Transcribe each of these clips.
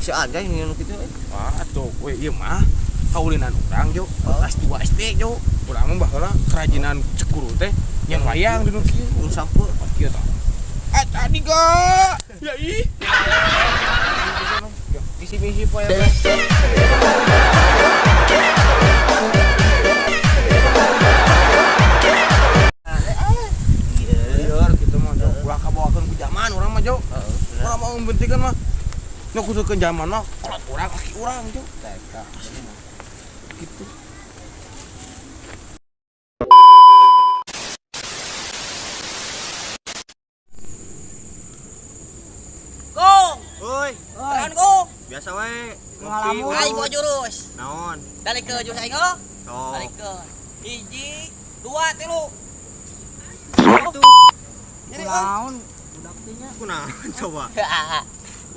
Si anjay nu kitu euy. Wah, atuh we ieu mah kaulinan urang, Jo. Kelas 2 SD, Jo. Urang mah baheula kerajinan cek guru teh nyen wayang di nu kieu. Nu sapu. Kieu tah. Ah, tadi ga. Ya ih. Misi-misi poe. Lieur kitu mah, Jo. Ulah kabawakeun ku zaman urang mah, Jo. Heeh. Urang mah pentingkeun mah. Nu kudu zaman mah kolot urang kaki urang, Jo. Eta. Gitu. Gong, Woi, keren gong. biasa we. Aing bawa jurus. Naon? Balik ke jurus aing oh. Sok. Balik ke hiji, dua, tilu. Jadi Naon budak teh nya. kunaon coba?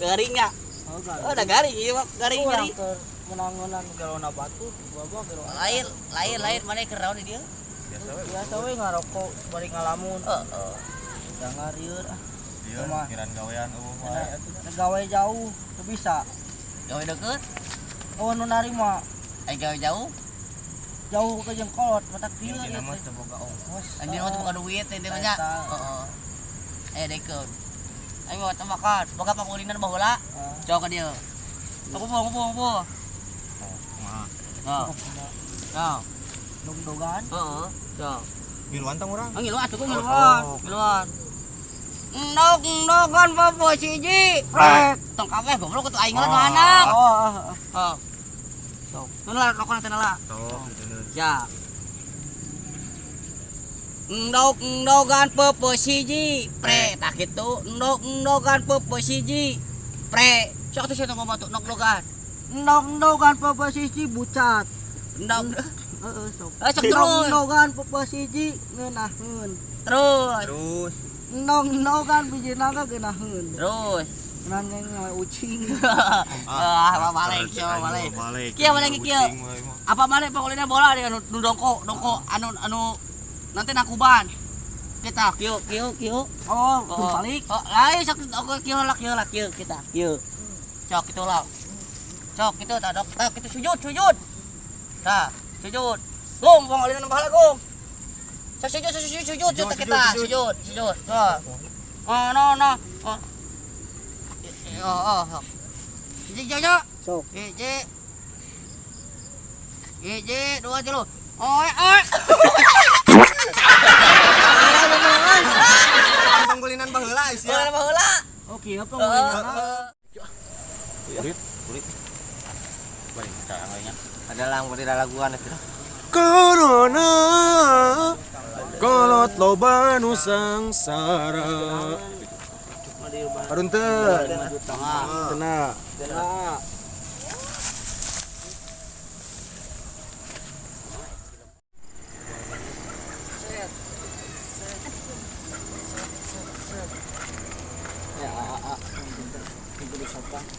Garing ya? Oh, udah garing ieu mah, garing Urang garing. keur menangonan galona batu, bawa gero. Lain, lain, lain mana keur raon di dieu? Biasa we. Biasa we ngarokok bari ngalamun. Heeh. Jangan rieur ah. Ieu Mah. pikiran gawean eueuh wae atuh. Nek gawe jauh teu bisa. Gawe deket, Oh nu narima aing gawe jauh. jauh ke jeung kolot matak dieu Intina ieu mah teh. teu boga ongkos. Anjir mah teu boga duit teh mah nya. Eta. Heeh. Eh dekeun. Aing mau makan, boga pangulinan baheula. Ah. Jauh ka dieu. Aku mau, aku mau, aku mau. Kumaha? Nah, nah, Dog-dogan. heeh, jauh. Ngiluan tong urang. Oh, ngiluan atuh ngiluan, ngiluan. Endog endogan popo siji. Prek. Tong kabeh goblok atuh aing nu anak. Oh, ah, ah. Oh. Sok. Nu lah rokona teh lah. Sok gitu nu. Ya. Endog endogan popo siji. Prek. Tah kitu. Endog endogan popo siji. Prek. Sok atuh sia ngomong tuh endog endogan. Endog-endogan popo siji bucat. Endog. Heeh, sok. Eh, sok terus. Endog-endogan popo siji ngeunaheun. Terus. Terus Endog-endogan biji naga geunaheun. Terus. Nangeng we ucing. Ah, balik, coba balik. Balik. Kieu balik kieu. Apa mana pokoknya bola dia nu dongko dongko anu anu nanti nakuban kita kieu kieu kieu. Oh, tuh balik. Oh, lain sok oke kieu lah kieu lah kieu kita kieu cok itu lah cok itu tak dok tak itu sujud sujud tah sujud gong pokoknya bahala gong. Sok sujud sujud sujud sujud kita sujud sujud oh oh no no oh oh oh hiji jojo. Sok. Hiji. Hiji, dua, tilu. Oi, oi. Alah, ngomongan. Panggulinan baheula sia. Baheula baheula. Oh, kieu pangulinan. Kulit, kulit. Balik ka lainnya. Ada lang bari laguan atuh. Corona kolot loba nu sangsara. Karunten. Tenang. Nah.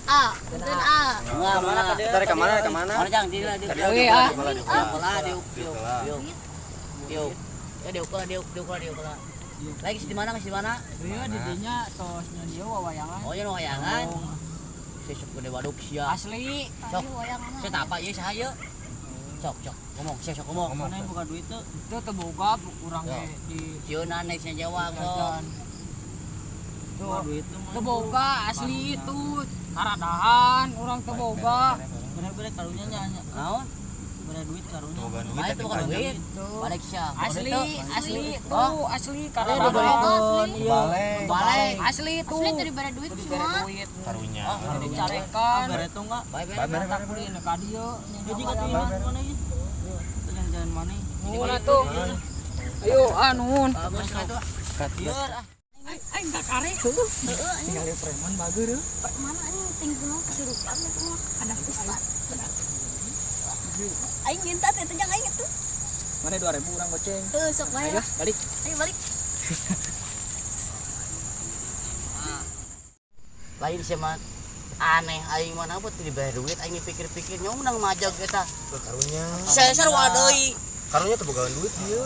A, punten A. Mana Tarik ke mana? Ke mana? Mana jang di di. Tadi ah. di Bola di diuk diuk. Ya diuk lah diuk diuk lah diuk lah. Lagi di mana di mana? Ieu di dinya tos nyeun ieu wawayangan. Oh, ya wayangan. Saya sok gede waduk sia. Asli. Sok. Saya tak apa ieu saha ieu? Sok sok ngomong, saya sok ngomong. Mana yang buka duit tuh? Itu teu boga urang Ya. ge di Sieuna naik Jawa kok. Tuh, teu boga asli itu karadahan urang teu boga. Bere-bere karunya nya nya. Naon? Bere duit karunya. Boga duit Mana itu bukan duit. Balik sia. Asli, asli Oh. tuh, asli karadahan. Iya. Balik. Asli tuh. Asli teu dibere duit semua. Karunya. Dicarekan. Bere tuh enggak? Baik, Baik, baik. Tak beli ka dieu. Jadi ka dieu mana ieu? Jalan-jalan mana? Nuhun atuh. Ayo, ah nuhun. Bagus itu. Ka dieu ah. Aing gak kare. Tinggal preman bager euy. Mana anjing ting kumaha kesurupan itu mah ada ustad. Aing minta teh teh aing itu. Mana 2000 urang goceng. Heuh, sok bae lah. Balik. Ayo balik. Lain sih mah aneh aing mah napa teu dibayar duit aing pikir-pikir nyong menang majag eta. Karunya. Sesar wadeui. Karunya teu boga duit ieu.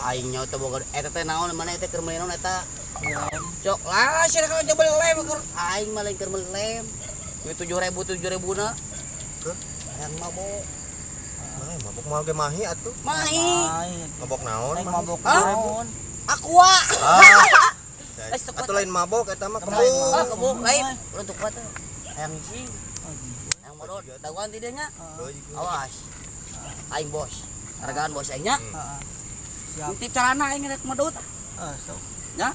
Aing nyawa teu boga eta teh naon mana eta keur meuli naon eta. Cok lah sia kalau coba lem keur aing mah lain keur meuli lem. Duit 7.000 7.000 na. Hayang mabok. Mah, mabok moal ge mahi atuh. Mahi. Mabok naon? Aing mabok naon? Aqua. Ah. Atuh lain mabok eta mah kebuk. Ah, kebuk lain. Urang teu kuat. Hayang ngising. Hayang modot, daguan ti dieu nya. Awas. Aing bos. Hargaan bos aing nya. Siap. Nitip carana aing rek medut. Sok. Nya?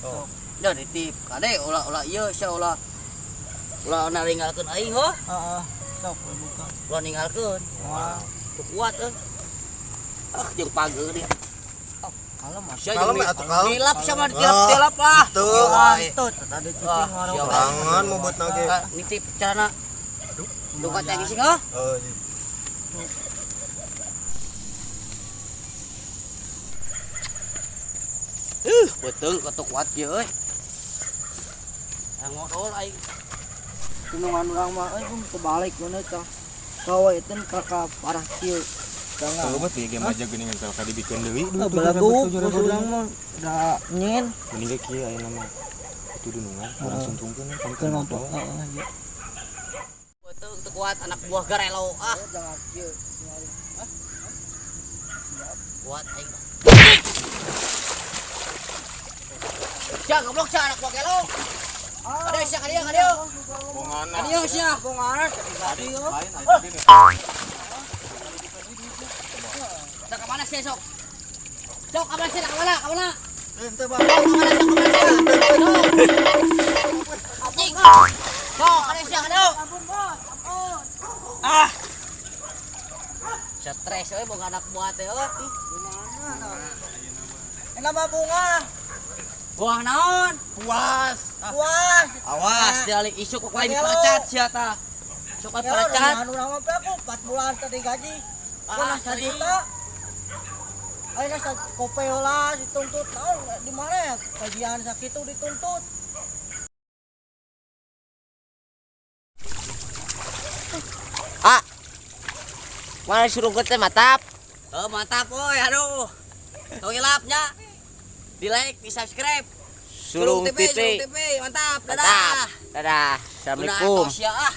Oh. Ya nitip. Kade ulah ieu sia ulah ulah naringgalkeun aing heuh. Heeh. Sok buka. Ulah ninggalkeun. Wah. Teu kuat euy. Ah, jeung pageur dia. Kalem mas. Sia Kalem jeung atuh kalem. Dilap sama dilap-dilap lah. Tuh. Tuh, tadi cicing Ah, warung. siap. Tangan mau buat nage. Ah, nitip carana. Aduh. Teu kuat yang ngising heuh. Oh, iya. Betul ketuk kuat ieu euy. Yang modal aing. Tunungan urang mah euy kebalik bener tah. Kawa itu kakak parah kieu. Tahu bet ieu game aja geuningan kalau ka dibikeun deui duit Belaguk bos urang mah da nyen. Mending ge kieu ayeuna mah. Itu dunungan urang suntungkeun kan Keur ngompol. Heeh, iya. Betul teu kuat anak buah garelo ah. Jangan kieu. Kuat aing. Sia goblok sia anak buah gelo. Ada sia ka dieu ka dieu. Ka dieu sia. Bongana tadi yo. Sia ka mana sia sok? Sok ka mana sia ka mana? Ka mana? Henteu, Bang. Sok ka mana sia ka mana sia? Sok. Anjing. Sok ka dieu sia ka dieu. Ampun bos, ampun. Ah. Stres euy boga anak buah teh euy. Enak mah bunga. Buah naon? Puas. Puas. Awas, dialik isu kok lain dipecat sia tah. Sok lain dipecat. Anu urang mah aku 4 bulan tadi gaji. Ah, Kunas sajuta. Ayeuna sa kope heula dituntut naon di mana ya gajian sakitu dituntut. Ah. Mana suruh teh mantap. Oh, mantap euy, aduh. Tong hilapnya. Di like, di subscribe. Sulung TV, TV. Sulung TV, mantap. Dadah. Mantap. Dadah. Assalamualaikum. Udah, tos ya, ah.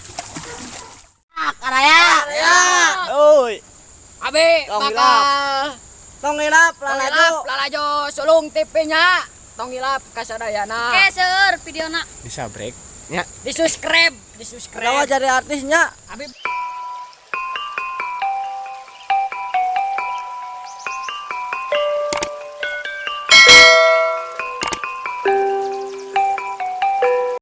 Karaya. Ya. Oi. Abi Tong bakal Tong hilap tong lalajo. hilap lalajo sulung TV-nya. Tong hilap kasadayana. Oke, seur videona. Bisa break. Di subscribe, di Kenapa subscribe. jadi artisnya? Abi